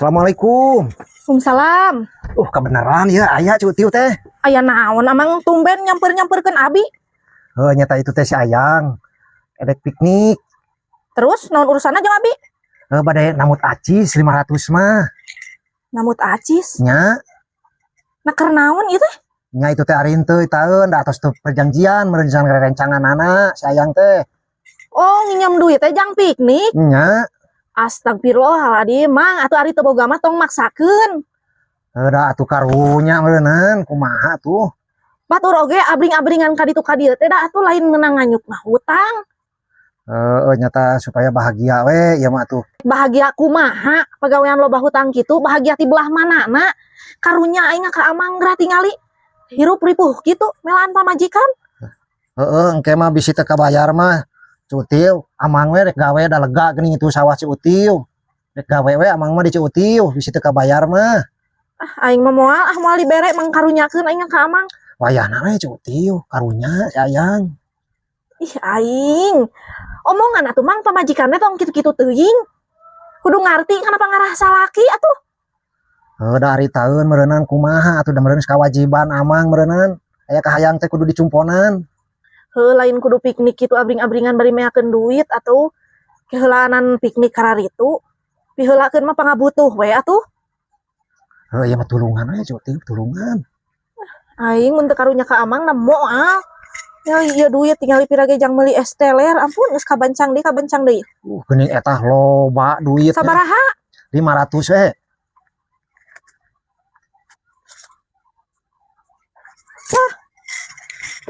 Assalamualaikum. Waalaikumsalam. Kebenaran ya aya Ceu Utiu teh. Aya naon, Amang, tumben nyamper-nyamperkeun abi? Heuh, nyata itu teh si Ayang. Edek piknik. Terus naon urusanna jeung abi? Heuh, bade nambut acis 500 mah. Nambut acis. Nya, Nah, keur naon ieu teh? Nya itu teh ari henteu taeun da atos teu perjanjian meureun rencangan si Ayang teh. Oh, nginjem duit teh jang piknik. Nya, Astagfirullahaladzim, Mang, atuh ari teu boga mah tong maksakeun. Heuh, da atuh karunya meureunan kumaha tuh. Batur oge abring-abringan ka ditu ka dieu teh da atuh lain meunang nganyuk ngahutang. Heeh, nyata supaya bahagia we ieu mah tuh. Bahagia kumaha pagawean loba hutang kitu, bahagia ti belah manana? Karunya aing ka Amang geura tingali. Hirup ripuh kitu melaan pamajikan. Heeh, engke mah bisi teu kabayar mah. Ceu Utiu, Amang we rek gawe da lega geuning itu sawah Ceu Utiu. Rek gawe we Amang mah di Ceu Utiu, bisi teu kabayar mah. Ah, aing mah moal ah, moal dibere, Mang, karunyakeun aing ka Amang. Wayahna we Ceu Utiu, karunya si Ayang. Ih, aing. Omongan atuh, Mang, pamajikannya tong kitu-kitu teuing. Kudu ngarti kana pangarasa salaki atuh. Heuh, da ari taeun meureunan kumaha atuh, da meureun kewajiban Amang meureunan. Aya kahayang teh kudu dicumponan. Heuh, lain kudu piknik kitu abring-abringan bari meakeun duit atuh. Keheulaanan piknik kararitu. Piheulakeun mah pangabutuh we atuh. Heuh, ieu mah tulungan we Ceu Utiu, tulungan. Aing mun teu karunya ka Amang na moal. Ya iya, duit tinggal pira ge jang meuli es teler. Ampun, geus kabancang deui, kabancang deui. Geuning eta loba duit. Sabaraha? 500 we.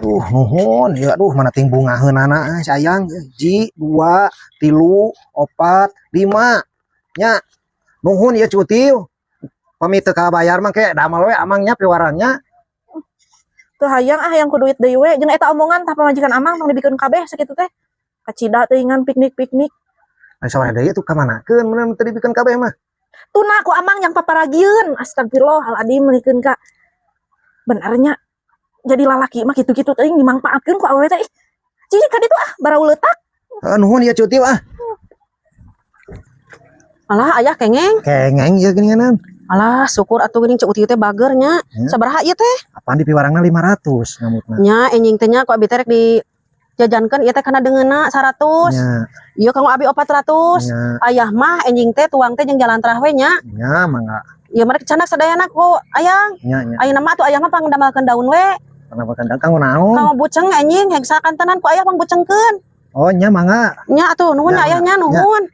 Nuhun, ya aduh, mana ting bungaheunana eh, sayang. Ji, dua, tilu, opat, lima. Nya, nuhun ya Ceu Utiu. Pami teu kabayar mah ke damel we Amangnya piwarangnya. Teu hayang ah, yang ku duit deui we. Jeung eta omongan tah pamajikan Amang tong dibikeun kabeh sakitu teh. Kacida teuingan piknik-piknik. Ai sore deui tuh kamanakeun mun teu dibikeun kabeh mah? Tuna ku Amang yang paparagieun. Astagfirullahaladzim, meulikeun ka. Benernya jadi lalaki mah kitu-kitu teuing dimangpaatkeun ku awewe teh. Ih, cicing ka ditu ah, barau leutak. Heuh, nuhun ya Ceu Utiu ah. Alah, ayah kengeng. Kengeng ieu geuninganan. Alah, syukur atuh geuning Ceu Utiu teh bager nya. Ya. Sabaraha ieu teh? Apaan di piwarangna 500 ngamutna. Nya enjing teh nya ku abi teh rek dijajankeun ieu teh kana deungeunna 100. Nya, Ieu kanggo abi 400. nya, Ayah mah enjing teh tuang teh jeung jalantrah we nya. Nya mangga. Ieu mah rek candak sadayana ku ayang. Nya, nya. Ayeuna mah atuh ayah mah pangdamelkeun daun we. Kenapa kandang kanggo naon? Kanggo buceng enjing heksa kantenan ku ayah pangbucengkeun. Oh, nya mangga. Nya atuh nuhun Ya, nya ayah nya, nuhun.